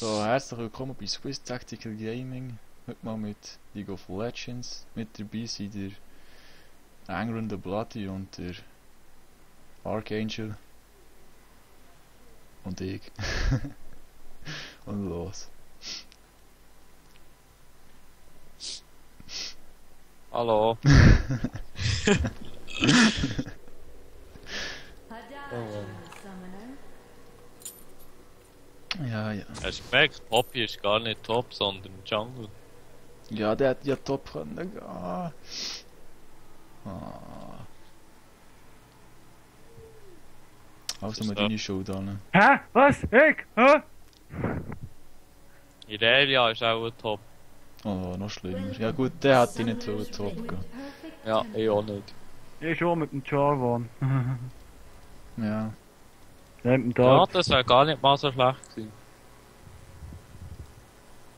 So, herzlich willkommen bei Swiss Tactical Gaming. Heute mal mit League of Legends. Mit dabei sind der Angron the Bloody und der Archangel. Und ich. Und los. Hallo. Ja, ja. Hast du gemerkt, Poppy ist gar nicht top, sondern Jungle. Ja, der hat ja top können gehen. Ah. Also mit deine Schuld an. Hä? Was? Ich? Hä? Irelia ist auch top. Oh, noch schlimmer. Ja gut, der hat die nicht so top gehen. Ja, ich auch nicht. Ich schon mit dem Jarvan. Ja. Nehmt den Ja, Tag. das wäre gar nicht mal so schlecht gewesen.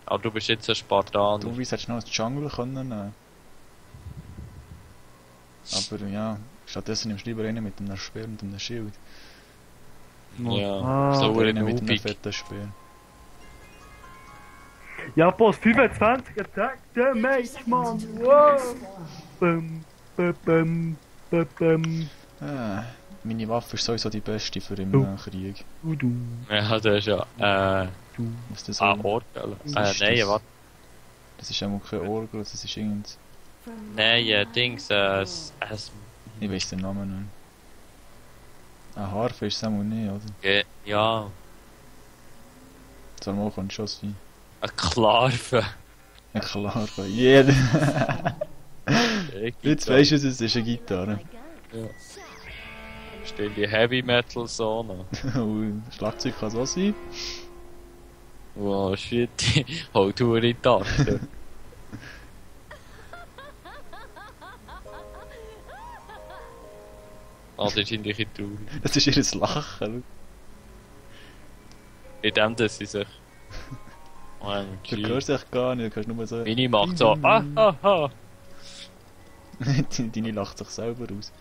Aber du bist jetzt ein Spartaner. Du weißt, hättest du noch ins Jungle können nehmen. Aber ja, stattdessen nimmst du lieber einen mit einem Speer und einem Schild. Ja, Ah. so Oder eine einen mit einem Ubik. fetten Speer. Ja, Boss, 25 Attack Damage, Mann. Wow. Bum, bum, bum, bum, bum. Meine Waffe ist sowieso die beste für im Krieg. Du. Ja, das ist ja, Was das so? Orgel. ist Nein, das? warte. Das ist auch kein Orgel, das ist irgend... Nein, Dings, Ich weiss den Namen nicht. Eine Harfe ist es auch nicht, oder? ja, Das mal kann schon sein. eine Klarve. Ja klar, bei jeder. Jetzt weisst du, es ist eine Gitarre. Ja. Stehen die Heavy Metal Zone. Und Schlagzeug kann es auch sein. Wow, shit, hol du in die Taste. Ah, das ist in die traurig. Das ist ihr Lachen. In dem, dass sie sich... Du hörst dich gar nicht, du kannst nur so... Mini macht so... Ah. Deine lacht sich selber aus.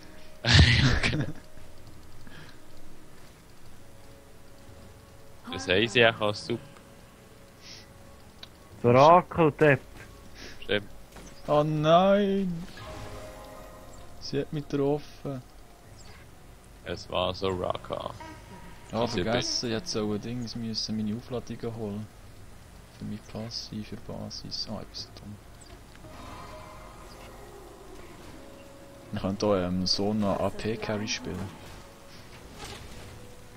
Das haben sie auch als super. Orakel, Depp. Stimmt. Oh nein! Sie hat mich getroffen. Es war so Raka. Ja, Diese vergessen, jetzt so Dings müssen meine Aufladungen holen. Für meine passive Basis. Ah, ich bin so dumm. Ich könnte hier so einen AP-Carry spielen.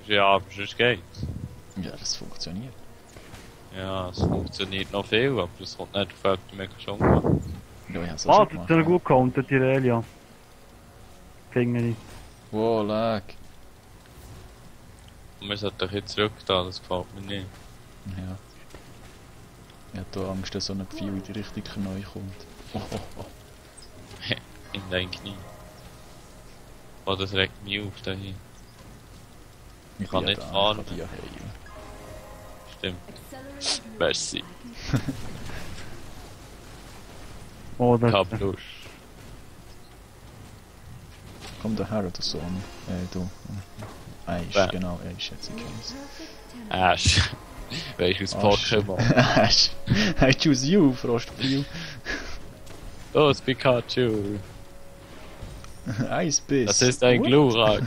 Ja, aber sonst geht's. Ja, das funktioniert. Ja, es funktioniert noch viel, aber es kommt nicht auf die mega schon gut. Ja, ich hab's auch schon Ah, das ist gut gecountet, die Relia. Finde ich. Wow, lag. Und wir sollten doch jetzt zurück da, das gefällt mir nicht. Ja. Ich hab da Angst, dass so ein Pfeil in die Richtung neu kommt. Oh. In dein Knie. Oh, das regt mich auf da hier. Ich kann bin nicht da, fahren. Ich kann die ja heilen. Stimmt. Merci. Oh, das Kablusch. Komm daher, du Sohn. Du. Eis, Wer? genau, Eis, jetzt ich kenn's. Ash. Welches Pokémon? Ash. I choose you, Frostpfeil. Los, Pikachu. Eisbiss. Das ist ein What? Glurak.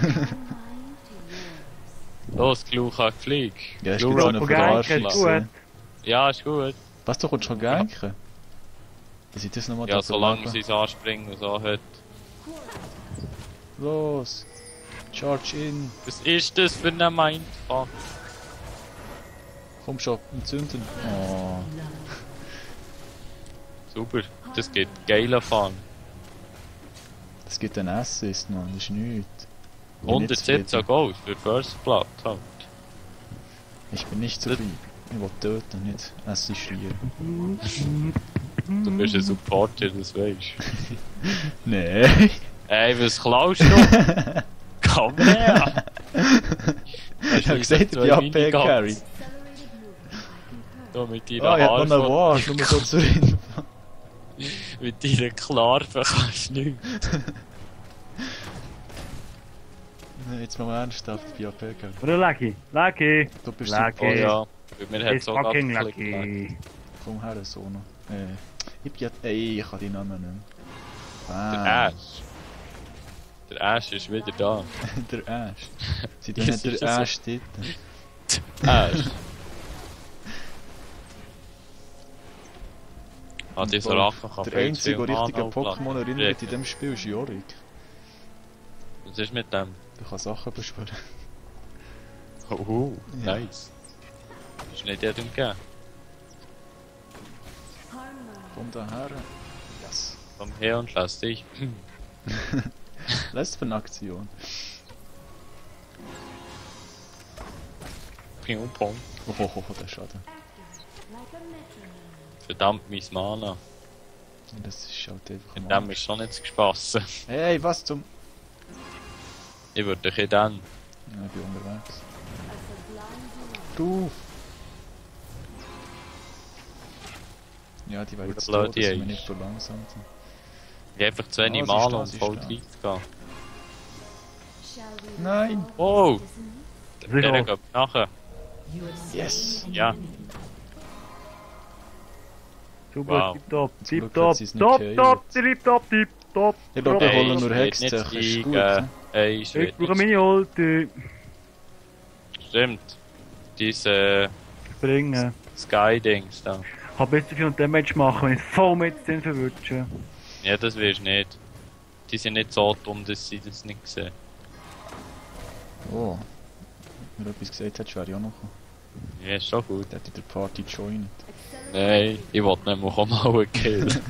Los, Glurak, flieg. Ja, es gibt so Glurak, eine Von Ganken, Verarschung. gut. Ja, ist gut. Was, du kommst schon ganken? Dass ich das nochmal Ja, solange sie es anspringen so hat. Los! Charge in! Was ist das für ein Mindfuck? Komm schon, entzünden! Oh. Super, das geht geiler Fun. Das gibt einen Assist, Mann, das ist nichts. 117 Goals für First Blood halt. Ich bin nicht zufrieden. Ich will töten, nicht assistieren. Du bist ein Supporter, das weisst du. Nee! Ey, was klaust du? Komm her! Ich hab gesagt, ich bin AP-Carry. Da mit deiner Ah, ich hab noch eine Haarfarbe. Ward, nur so zur Info. Mit deiner Klarfe kannst du nichts. Nee, jetzt mal ernsthaft, ich bin AP-Carry. Oder Lucky? Lucky. Du bist Lucky. Oh ja, Weil mir hat It's sogar fucking geklickt, like. lucky. Komm her, Sono. Ich bin ja... Ey, ich kann die Namen nicht mehr. Der Bam. Ash. Der Ash ist wieder da. Der Ash. Sie tun Das nicht ist der so. Ash dort. Ash. Ah, dieser Rache kann Der viel zu einzige viel richtige Mana Pokémon aufladen. erinnert in diesem Spiel ist Yorick. Was ist mit dem? Der kann Sachen beschwören. Oh, Ja. nice. Ist nicht jedem gegeben. Komm daher. Yes. Komm her und lass dich. Lässt für eine Aktion. Pium, pom. Oh, der Schaden. Verdammt, mein Mana. Ja, das ist halt einfach In mal. dem ist schon nicht zu spassen. Hey, was zum... Ich würde dich dann. Ja, ich bin unterwegs. Du! Ja, die werden Gut, jetzt tot, dass Leute, wir ey. nicht verlangsamt sind. Ich habe einfach zu wenig Ah, sie ist Mana, da, um sie ist voll da. tief zu gehen. Nein! Oh! Sicher. Der geht nachher. Yes! Ja. Super, Wow. tipptopp, Zum Glück tipptopp, hat sie es nicht top, gehealt. top, tipptopp. Ich glaube, wir Hey, holen nur ich Hexen, will das nicht ist gut. fliegen. Ne? Ey, ich will Ich brauche nicht. meine Ulti. Stimmt. Diese Springen. Sky-Dings da. Ich kann bis zu viel Damage machen, wenn ich voll mit den verwünsche. Ja, das willst du nicht. Die sind nicht so dumm, dass sie das nicht sehen. Oh. Wenn du etwas gesagt hättest, wäre ich auch noch. Ja, ist schon gut. Der hat in der Party joined. Nein, ich wollte nicht mal mal killen.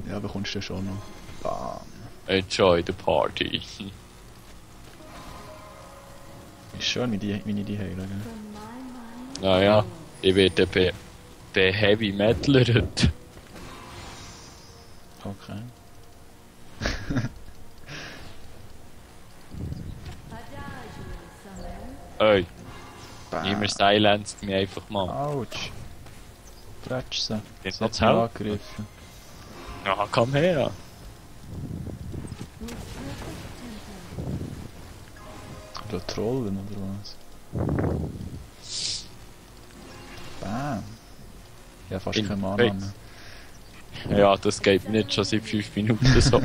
Ja, bekommst du schon noch. Bam. Enjoy the party. Ist schön, wie ich die heile, gell? Naja, ich werde Heavy Metalert. Okay. Ey, Bam. niemand silenzt mich einfach mal. Autsch. Fretsch sie. Geht Sie noch hat zu mich helfen? angegriffen. Ja, komm her. Oder trollen, oder was? Bam. Ich habe fast In keine Mana Face. mehr. Ja, das geht nicht schon seit 5 Minuten so.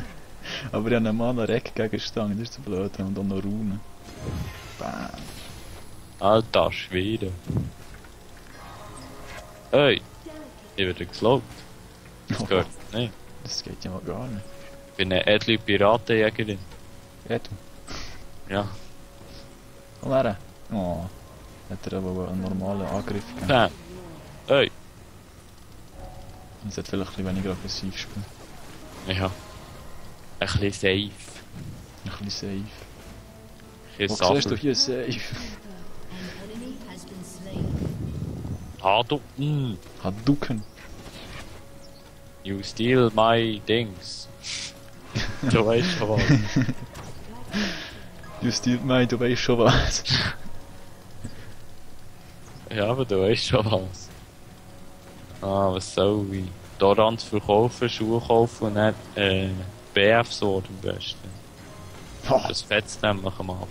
Aber ich habe einen Mana-Reck-Gegenstand, das ist so blöd. Und dann noch Runen. Bam. Alter Schwede. Ey, ich werde geslowt. Das gehört nicht. Das geht ja mal gar nicht. Ich bin eine edle Piratenjägerin. Ja, du. Ja. Komm her. Oh. Hat er aber einen normalen Angriff gegeben. Bam. Ey. Ich sollte vielleicht ein bisschen weniger aggressiv spielen. Ja. Ein bisschen safe. Ein bisschen safe. Ein Wo bisschen siehst du safe. hier safe? Ah, du. Hadouken. You steal my things. Du weißt schon was. Du stiehlt mein, du weißt schon was. Ja, aber du weißt schon was. Ah, was soll ich? Dorans verkaufen, Schuhe kaufen und dann BF-Sword am besten. Boah. Das fetzt nämlich am Anfang.